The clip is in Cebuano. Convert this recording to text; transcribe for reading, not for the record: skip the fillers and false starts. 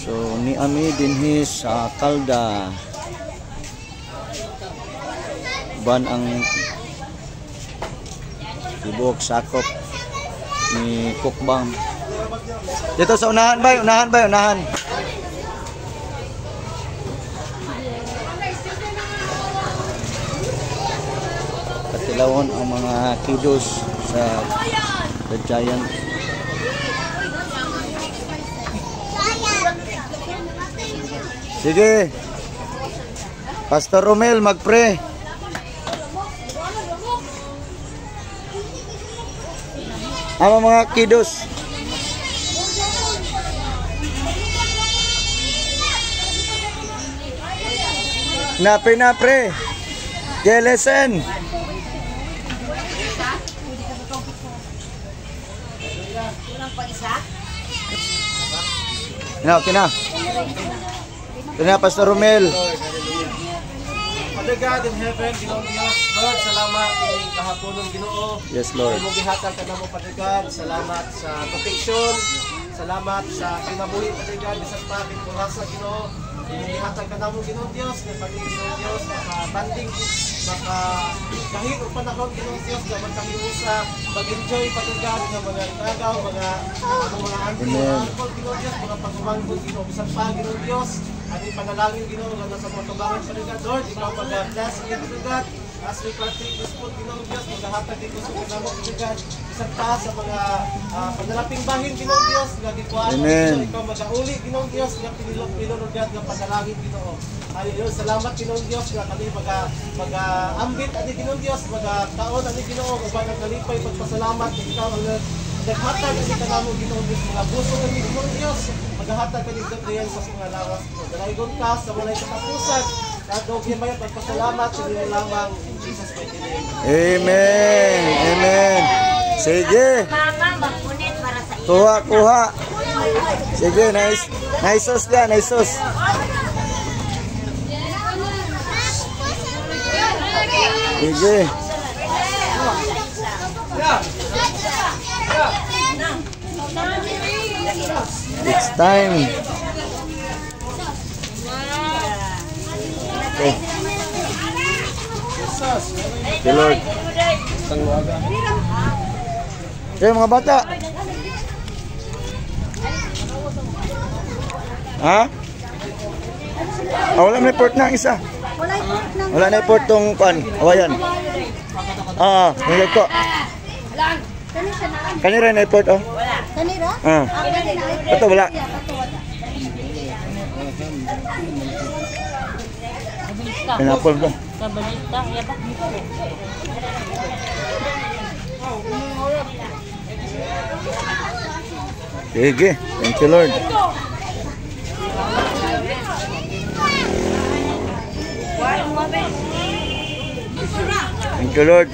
So niami dinhi sa Kalda. Ban ang tibuok sakop ni Kukbang. Dito sa unahan bay, unahan bay, unahan. Katilawon ang mga kiddos sa The Giant. Sige. Pastor Romel, magpre. Ang mga kiddos. Napre na pre. Jelesen. Na, okay na. Ito na, Pastor Romel. Father God in heaven, Ginoong Diyos, Lord, salamat ining kahaponon Ginoo. Yes, Lord. Imong gihatag kanamo, Father God, salamat sa protection, salamat sa kinabuhi, Father God, bisan pa orasa Ginoo. Imong gihatag kanamo, Ginoong Diyos, kay pag Ginoong Diyos maka-banding, maka kahit og panahon, Ginoong Diyos, nga magkamiusa, mag-enjoy, Father God, nga mga tagaw, mga among mga auntie, mga uncle, Ginoong Diyos, mga pagumangkon, Ginoo, bisan pa, Ginoong Diyos, ani panalangin, Ginoo, nga nasa mga tubangan, Father God, Lord, ikaw mag-bless, Father God, as we partake this food, Ginoong Diyos, maghahatag din kusog kanamo, Father God, bisan pa sa mga panalaping bahin, Ginoong Diyos, nga gikuhaan, Amen. Ikaw magauli, Ginoong Diyos, nga pinilo-pilo, Lord God, nga panalangin, Ginoo. Ayun, salamat, Ginoong Diyos, nga kami maga-ambit ani Ginoong Diyos, magakaon ani Ginoo, uban ang kalipay pagpasalamat, ikaw ang naghatag ani kanamo, Ginoong Diyos, mga buso kami, Ginoong Diyos, maghahatag kami nutrients sa mga lawas. Dalaygon ka sa walay katapusan, kadog himay pagpasalamat sa inyo lamang in Jesus mighty name. Amen. Amen. Sige. Mama, magpunit para sa iyo. Kuha, kuha. Sige, nice. Nice sauce ka, nice sauce. Sige. It's time. Okay. Okay, Lord. Okay, mga bata. Ha? Ah, wala na report na ang isa. Wala na report tong kuan. Awayan. Ah, nilog ko. Kanira na report oh. Kanira? Ah. Ito wala. Pineapple ba? Sige. Thank you, Lord. Thank you, Lord.